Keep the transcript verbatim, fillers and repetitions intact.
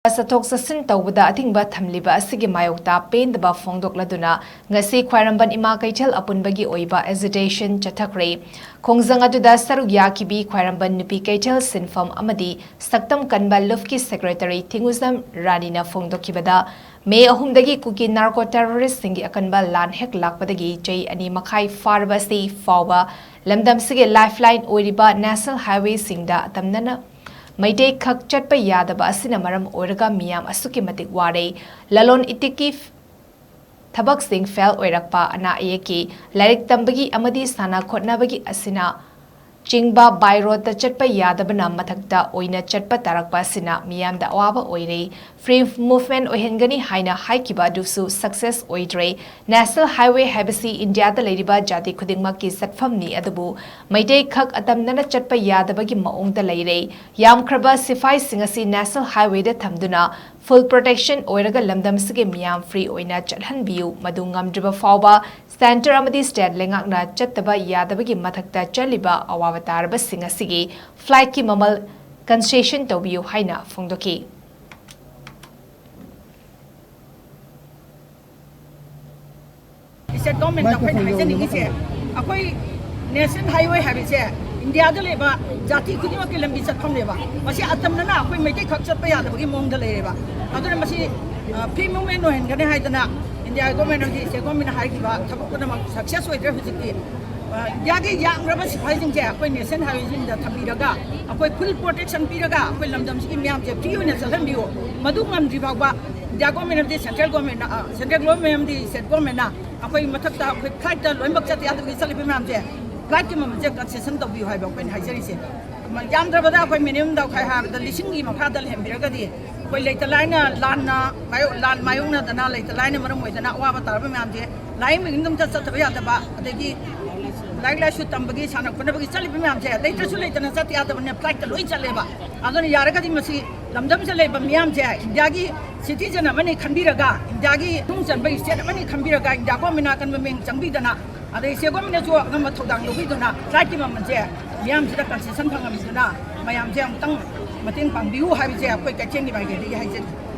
ꯆꯠꯊꯣꯛ ꯆꯠꯁꯤꯟ ꯇꯧꯕꯗ ꯑꯊꯤꯡꯕ ꯊꯝꯂꯤꯕ ꯑꯁꯤꯒꯤ ꯃꯥꯌꯣꯛꯇ ꯄꯦꯟꯗꯕ ꯐꯣꯡꯗꯣꯛꯂꯗꯨꯅ ꯉꯁꯤ ꯈ꯭ꯋꯥꯏꯔꯝꯕꯟ ꯏꯃꯥ ꯀꯩꯊꯦꯜ ꯑꯄꯨꯟꯕꯒꯤ ꯑꯣꯏꯕ agitation ꯆꯠꯊꯈ꯭ꯔꯦ꯫ ꯈꯣꯡꯖꯪ ꯑꯗꯨꯗ ꯁꯔꯨꯛ ꯌꯥꯈꯤꯕꯤ ꯈ꯭ꯋꯥꯏꯔꯝꯕꯟ ꯅꯨꯄꯤ ꯀꯩꯊꯦꯜ ꯁꯤꯟꯐꯝ ꯑꯃꯗꯤ ꯁꯛꯇꯝ ꯀꯟꯕ ꯂꯨꯞꯀꯤ secretary ꯊꯤꯡꯉꯨꯖꯝ ꯔꯥꯅꯤꯅ ꯐꯣꯡꯗꯣꯛꯈꯤꯕꯗ, ꯃꯦ ꯑꯍꯨꯝꯗꯒꯤ ꯀꯨꯀꯤ narco terroristꯁꯤꯡꯒꯤ ꯑꯀꯟꯕ ꯂꯥꯟ ꯍꯦꯛ ꯂꯥꯛꯄꯗꯒꯤ ꯆꯍꯤ ꯑꯅꯤ ꯃꯈꯥꯏ ꯐꯥꯔꯕ ꯑꯁꯤ ꯐꯥꯎꯕ ꯂꯝꯗꯝꯁꯤꯒꯤ lifeline ꯑꯣꯏꯔꯤꯕ national highwayꯁꯤꯡꯗ ꯑꯇꯝꯅꯅ ꯃꯩꯇꯩ ꯈꯛ ꯆꯠꯄ ꯌꯥꯗꯕ ꯑꯁꯤꯅ ꯃꯔꯝ ꯑꯣꯏꯔꯒ ꯃꯤꯌꯥꯝ ꯑꯁꯨꯛꯀꯤ ꯃꯇꯤꯛ ꯋꯥꯔꯦ꯫ ꯂꯂꯣꯟ ꯏꯇꯤꯛꯀꯤ ꯊꯕꯛꯁꯤꯡ fail ꯑꯣꯏꯔꯛꯄ, ꯑꯅꯥ ꯑꯌꯦꯛꯀꯤ, ꯂꯥꯏꯔꯤꯛ ꯇꯝꯕꯒꯤ ꯑꯃꯗꯤ ꯁꯥꯟꯅ ꯈꯣꯠꯅꯕꯒꯤ ꯑꯁꯤꯅ ꯆꯤꯡꯕ by roadꯇ ꯆꯠꯄ ꯌꯥꯗꯕꯅ ꯃꯊꯛꯇ ꯑꯣꯏꯅ ꯆꯠꯄ ꯇꯥꯔꯛꯄ ꯑꯁꯤꯅ ꯃꯤꯌꯥꯝꯗ ꯑꯋꯥꯕ ꯑꯣꯏꯔꯦ꯫ Free movement ꯑꯣꯏꯍꯟꯒꯅꯤ ꯍꯥꯏꯅ ꯍꯥꯏꯈꯤꯕ ꯑꯗꯨꯁꯨ success ꯑꯣꯏꯗ꯭ꯔꯦ꯫ National highway ꯍꯥꯏꯕꯁꯤ ꯏꯟꯗꯤꯌꯥꯗ ꯂꯩꯔꯤꯕ ꯖꯥꯇꯤ ꯈꯨꯗꯤꯡꯃꯛꯀꯤ ꯆꯠꯐꯝꯅꯤ, ꯑꯗꯨꯕꯨ ꯃꯩꯇꯩ ꯈꯛ ꯑꯇꯝꯅꯅ ꯆꯠꯄ ꯌꯥꯗꯕꯒꯤ ꯃꯑꯣꯡꯗ ꯂꯩꯔꯦ꯫ ꯌꯥꯝꯈ꯭ꯔꯕ ꯁꯤꯐꯥꯏꯁꯤꯡ ꯑꯁꯤ national highwayꯗ ꯊꯝꯗꯨꯅ full protection ꯑꯣꯏꯔꯒ ꯂꯝꯗꯝ ꯑꯁꯤꯒꯤ ꯃꯤꯌꯥꯝ free ꯑꯣꯏꯅ ꯆꯠꯍꯟꯕꯤꯌꯨ꯫ ꯃꯗꯨ ꯉꯝꯗ꯭ꯔꯤꯕ ꯐꯥꯎꯕ centre ꯑꯃꯗꯤ state ꯂꯩꯉꯥꯛꯅ ꯆꯠꯇꯕ ꯌꯥꯗꯕꯒꯤ ꯃꯊꯛꯇ ꯆꯠꯂꯤꯕ ꯑꯋꯥꯕ ꯇꯥꯔꯕꯁꯤꯡ ꯑꯁꯤꯒꯤ flightꯀꯤ ꯃꯃꯜ concession ꯇꯧꯕꯤꯌꯨ ꯍꯥꯏꯅ ꯐꯣꯡꯗꯣꯛꯈꯤ꯫ State governmentꯇ ꯑꯩꯈꯣꯏꯅ ꯍꯥꯏꯖꯅꯤꯡꯉꯤꯁꯦ, ꯑꯩꯈꯣꯏ national highway ꯍꯥꯏꯕꯁꯦ ꯏꯟꯗꯤꯌꯥꯗ ꯂꯩꯕ ꯖꯥꯇꯤ ꯈꯨꯗꯤꯡꯃꯛꯀꯤ ꯂꯝꯕꯤ ꯆꯠꯐꯝꯅꯦꯕ꯫ ꯃꯁꯤ ꯑꯇꯝꯅꯅ ꯑꯩꯈꯣꯏ ꯃꯩꯇꯩ ꯈꯛ ꯆꯠꯄ ꯌꯥꯗꯕꯒꯤ ꯃꯑꯣꯡꯗ ꯂꯩꯔꯦꯕ꯫ ꯑꯗꯨꯅ ꯃꯁꯤ, ꯑ, free movement ꯑꯣꯏꯍꯟꯒꯅꯤ ꯍꯥꯏꯗꯅ ꯏꯟꯗꯤꯌꯥ government ꯑꯃꯗꯤ state governmentꯅ ꯍꯥꯏꯈꯤꯕ ꯊꯕꯛ ꯄꯨꯝꯅꯃꯛ success ꯑꯣꯏꯗ꯭ꯔꯦ ꯍꯧꯖꯤꯛꯇꯤ꯫ ꯑ, ꯏꯟꯗꯤꯌꯥꯒꯤ ꯌꯥꯝꯂꯕ ꯁꯤꯐꯥꯏꯁꯤꯡꯁꯦ ꯑꯩꯈꯣꯏ national highwayꯁꯤꯡꯗ ꯊꯝꯕꯤꯔꯒ, ꯑꯩꯈꯣꯏ full protection ꯄꯤꯔꯒ, ꯑꯩꯈꯣꯏ ꯂꯝꯗꯝꯁꯤꯒꯤ ꯃꯤꯌꯥꯝꯁꯦ free ꯑꯣꯏꯅ ꯆꯠꯍꯟꯕꯤꯌꯨ꯫ ꯃꯗꯨ ꯉꯝꯗ꯭ꯔꯤ ꯐꯥꯎꯕ ꯏꯟꯗꯤꯌꯥ government ꯑꯃꯗꯤ central governmentꯅ, ꯑ, central government ꯑꯃꯗꯤ state governmentꯅ ꯑꯩꯈꯣꯏ ꯃꯊꯛꯇ ꯑꯩꯈꯣꯏ flightꯇ ꯂꯣꯏꯅꯃꯛ ꯆꯠ ꯌꯥꯗꯕꯒꯤ ꯆꯠꯂꯤꯕ ꯃꯌꯥꯝꯁꯦ, flightꯀꯤ ꯃꯃꯜꯁꯦ concession ꯇꯧꯕꯤꯌꯨ ꯍꯥꯏꯕ ꯑꯩꯈꯣꯏꯅ ꯍꯥꯏꯖꯔꯤꯁꯦ꯫ ꯌꯥꯝꯗ꯭ꯔꯕꯗ ꯑꯩꯈꯣꯏ minimum ꯇꯧꯈꯥꯏ ꯍꯥꯏꯕꯗ ꯂꯤꯁꯤꯡꯒꯤ ꯃꯈꯥꯗ ꯂꯩꯍꯟꯕꯤꯔꯒꯗꯤ ꯑꯩꯈꯣꯏ ꯂꯩꯇ ꯂꯥꯏꯅ ꯂꯥꯟꯅ ꯃꯥꯌꯣ-, ꯂꯥꯟ ꯃꯥꯌꯣꯛꯅꯗꯅ ꯂꯩꯇ ꯂꯥꯏꯅ ꯃꯔꯝ ꯑꯣꯏꯗꯅ ꯑꯋꯥꯕ ꯇꯥꯔꯕ ꯃꯌꯥꯝꯁꯦ ꯂꯥꯏꯌꯦꯡꯕꯒꯤ ꯑꯗꯨꯝ ꯆꯠ-, ꯆꯠꯇꯕ ꯌꯥꯗꯕ, ꯑꯗꯒꯤ ꯂꯥꯏꯔꯤꯛ ꯂꯥꯏꯁꯨ ꯇꯝꯕꯒꯤ, ꯁꯥꯟꯅ ꯈꯣꯠꯅꯕꯒꯤ ꯆꯠꯂꯤꯕ ꯃꯌꯥꯝꯁꯦ ꯂꯩꯇ꯭ꯔꯁꯨ ꯂꯩꯇꯅ ꯆꯠ ꯌꯥꯗꯕꯅꯤꯅ flightꯇ ꯂꯣꯏ ꯆꯠꯂꯦꯕ꯫ ꯑꯗꯨꯅ ꯌꯥꯔꯒꯗꯤ ꯃꯁꯤ ꯂꯝꯗꯝꯁꯤꯗ ꯂꯩꯕ ꯃꯤꯌꯥꯝꯁꯦ ꯏꯟꯗꯤꯌꯥꯒꯤ citizen ꯑꯃꯅꯤ ꯈꯟꯕꯤꯔꯒ, ꯏꯟꯗꯤꯌꯥꯒꯤ ꯃꯅꯨꯡ ꯆꯟꯕ state ꯑꯃꯅꯤ ꯈꯟꯕꯤꯔꯒ, ꯏꯟꯗꯤꯌꯥ governmentꯅ ꯑꯀꯟꯕ ꯃꯤꯠꯌꯦꯡ ꯆꯪꯕꯤꯗꯅ, ꯑꯗꯩ state governmentꯅꯁꯨ ꯑꯉꯝꯕ ꯊꯧꯗꯥꯡ ꯂꯧꯕꯤꯗꯨꯅ flightꯀꯤ ꯃꯃꯜꯁꯦ ꯃꯤꯌꯥꯝꯁꯤꯗ concession ꯐꯪꯍꯟꯕꯤꯗꯨꯅ ꯃꯌꯥꯝꯁꯦ ꯑꯃꯨꯛꯇꯪ ꯃꯇꯦꯡ ꯄꯥꯡꯕꯤꯌꯨ ꯍꯥꯏꯕꯁꯦ ꯑꯩꯈꯣꯏ ꯀꯩꯊꯦꯜꯒꯤ ꯃꯥꯏꯀꯩꯗꯒꯤ ꯍꯥꯏꯖꯔꯤ꯫